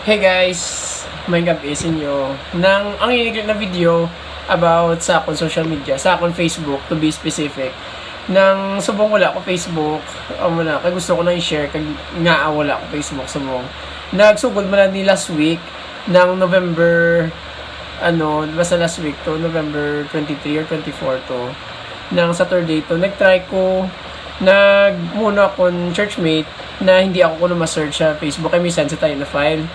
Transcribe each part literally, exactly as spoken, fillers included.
Hey guys, may gabi sa inyo. Nang ang inig na video about sa akon social media, sa akon Facebook to be specific. Nang subong wala ko Facebook, amo na, kay gusto ko lang i-share kag nga wala ko Facebook subong. Nagsugod man ni last week ng November, ano, basta last week to, November twenty-three or twenty-four to, ng Saturday to, nag-try ko, nagmuno akon churchmate na hindi ako kuno ma-search sa Facebook, ay may send sa tayo na file.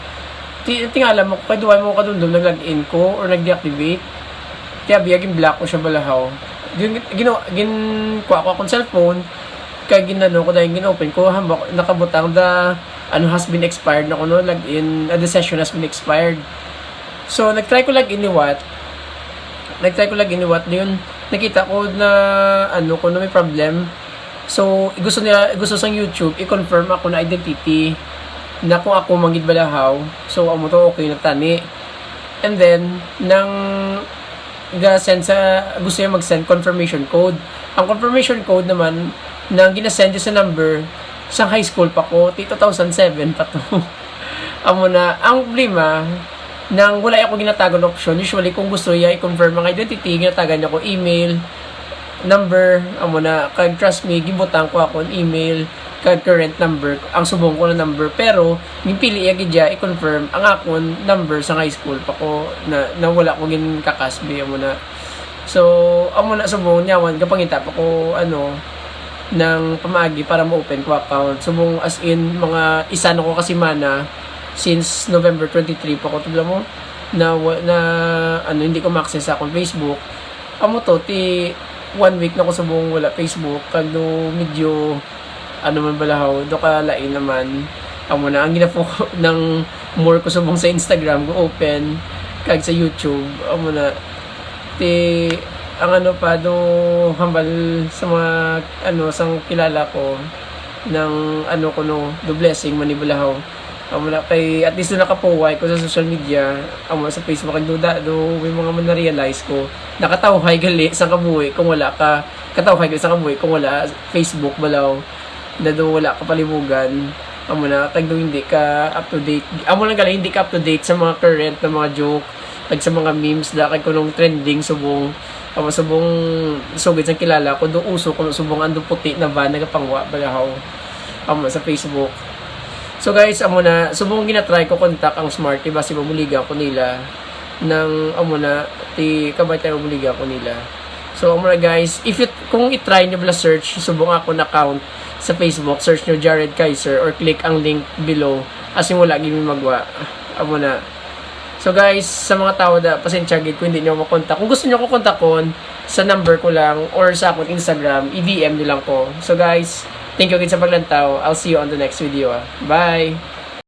Ti-, tingala mo, kay duwa mo kadumdom nag-login ko or nag-deactivate. Kaya biya, gin-block ko siya balahaw. Gin-, gino-, gin-, kuha ko akong cellphone, kay ginano ko dahil gin-open ko, hambak, nakabutang the, ano, has been expired na kuno, login, uh, the session has been expired. So, nag-try ko login liwat. Nag-try ko login liwat. Yun, nakita ko na, ano, kuno may problem. So, gusto nila, gusto sang YouTube, i-confirm ako na identity na kung ako man gid balahaw. So, amo to, okay na tani. And then, nang ga-send sa, gusto niya mag-send confirmation code. Ang confirmation code naman, nang ginasend niya sa number, sa high school pa ko, ti two thousand seven pa to. Amo na, ang problema, nang wala ako ginatago na option, usually kung gusto niya i-confirm ang identity, ginatagan niya ko email, number, amo na, kag trust me, gibutang ko akon email, kag current number, ang subong ko na number, pero ginpili iya gid iya i-confirm ang akon number sa high school pa ko na, na wala ko gin kakasbi, amo na. So, amo na subong niyawan, gapangita pa ko, ano, ng pamaagi para ma-open ko account. Subong, as in, mga isa na ko ka semana since November twenty-three pa ko, tubla mo, na, wa-, na, ano, hindi ko ma-access sa akong Facebook. Amo to, ti one week na ko subong wala Facebook, kag do medyo, ano man balahaw, do ka lain naman. Amo na, ang ginafo-, nang more ko subong sa Instagram, go open, kag sa YouTube, amo na. Ti, ang ano pa, do hambal sa mga, ano, sang kilala ko, ng, ano, kuno, do blessing man ni balahaw. Amo na, kay at least do nakapuway ko sa social media, amo sa Facebook, kag do da, do may mga man na-realize ko. Nakatawhay gali sa kabuhi kung wala ka, katawhay gali sa kabuhi kung wala Facebook balaw, na do wala ka palibugan. Amo na, kag do hindi ka up to date. Amo lang gali, hindi ka up to date sa mga current na mga joke, kag sa mga memes da, kag kunong trending subong. Amo subong, sugid sang kilala ko, do uso kuno subong ang do puti na van nagapangwa balahaw. Amo sa Facebook. So guys, amo na, subong ginatry ko contact ang Smarty, basi mabuligan ko nila ng, amo na, ti kabay tayo, mabuligan ko nila. So amo na guys, if it, kung i-try nyo bala search subong akon account sa Facebook, search nyo Jared Kaiser or click ang link below, as in wala gid mi magwa. Amo na. So guys, sa mga tao da, pasensya gid kung hindi nyo ako kontak. Kung gusto nyo ako kontakon, sa number ko lang or sa akong Instagram, i-D M nyo lang ko. So guys, thank you gid sa paglantaw. I'll see you on the next video, ah. Bye!